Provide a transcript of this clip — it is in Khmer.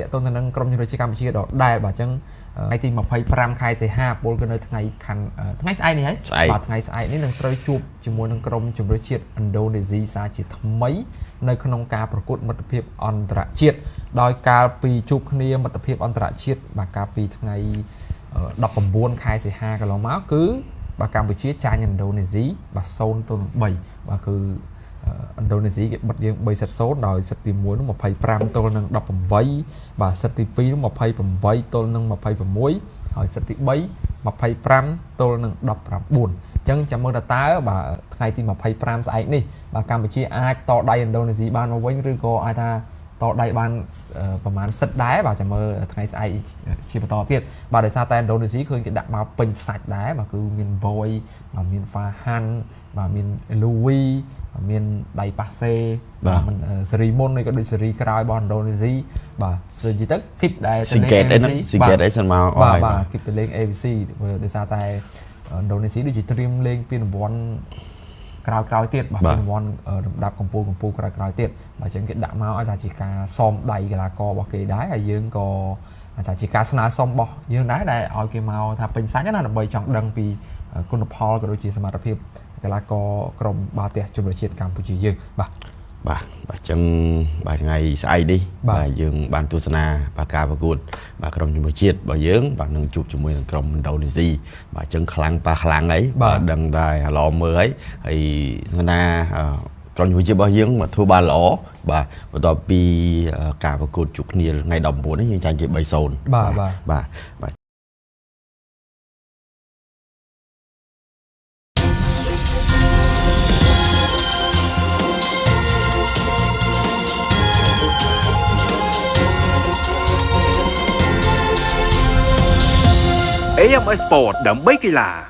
តកតទៅនឹងក្រុមជម្រើសជាតិកម្ពុជាដដែលបាទអញ្ចឹងថ្ងៃទី25ខែសីហាពលគឺនៅថ្ងៃខាន់ថ្ងៃស្អែកនេះហើយបាទថ្ងៃស្អែកនេះនឹងត្រូវជួបជាមួយនឹងក្រុមជម្រើសជាតិឥណ្ឌូនេស៊ីសាជាថ្មីនៅក្នុងការប្រកួតមិត្តភាពអន្តរជាតិដោយកាលពីជួបគ្នាមិត្តភាពអន្តរជាតិបាទកាលពីថ្ងៃ19ខែសីហាកន្លងមកគឺបាទកម្ពុជាចាញ់ឥណ្ឌូនេស៊ីបាទ0-3បាទគឺឥណ្ឌូនេស៊ីគេបិទយើង3សេត0ដោយសេតទី1នោះ25ទល់នឹង18បាទសេតទី2នោះ28ទល់នឹង26ហើយសេតទី3 25ទល់នឹង19អញ្ចឹងចាំមើលតើបាទថ្ងៃទី25ស្អែកនេះបាទកម្ពុជាអាចតដៃឥណ្ឌូនេស៊ីបានមកវិញឬក៏អាចថាតដៃបានប្រហែលសិតដែរបាទចាំមើលថ្ងៃស្អែកជាបន្តទៀតបាទដោយសារតែឥណ្ឌូនេស៊ីឃើញគេដាក់មកពេញសាច់ដែរបាទគឺមាន Boy បាទមាន Fahan បាទមាន Louis មានដៃប៉ាសេបាទមិនសេរីមុននេះក៏ដូចសេរីក្រោយរបស់ឥណ្ឌូនេស៊ីបាទនិយាយទៅគីបដែលទៅលេង ABC ស៊ីហ្គេតអីសិនមកអស់ហើយបាទគីបទៅលេង ABC ដោយសារតែឥណ្ឌូនេស៊ីដូចជាត្រៀមលេងពានរង្វាន់ក្រោយៗទៀតបាទពានរង្វាន់លំដាប់កម្ពុជាក្រោយៗទៀតបាទអញ្ចឹងគេដាក់មកឲ្យថាជាការសមដៃកីឡាកររបស់គេដែរហើយយើងក៏ថាជាការស្នើសុំរបស់យើងដែរដែលឲ្យគេមកថាពេញសាច់ណាដើម្បីចង់ដឹងពីគុណផលក៏ដូចជាសមត្ថភាពកីឡាករក្រុមបាល់ទះជម្រើសជាតិកម្ពុជាយើងបាទបាទបាទអញ្ចឹងបាទថ្ងៃស្អែកនេះបាទយើងបានទស្សនាបាទការប្រកួតបាទក្រុមជម្រើសជាតិរបស់យើងបាទនឹងជួបជាមួយនឹងក្រុមឥណ្ឌូនេស៊ីបាទអញ្ចឹងខ្លាំងប៉ះខ្លាំងអីបាទដឹងតែឡមមើលហើយស្នាក្រុមជម្រើសជាតិរបស់យើងមកធ្វើបានល្អបាទបន្ទាប់ពីការប្រកួតជួបគ្នាថ្ងៃ19នេះយើងចាញ់គេ3-0បាទបាទបាទបាទAMS Sport ដើម្បីកីឡា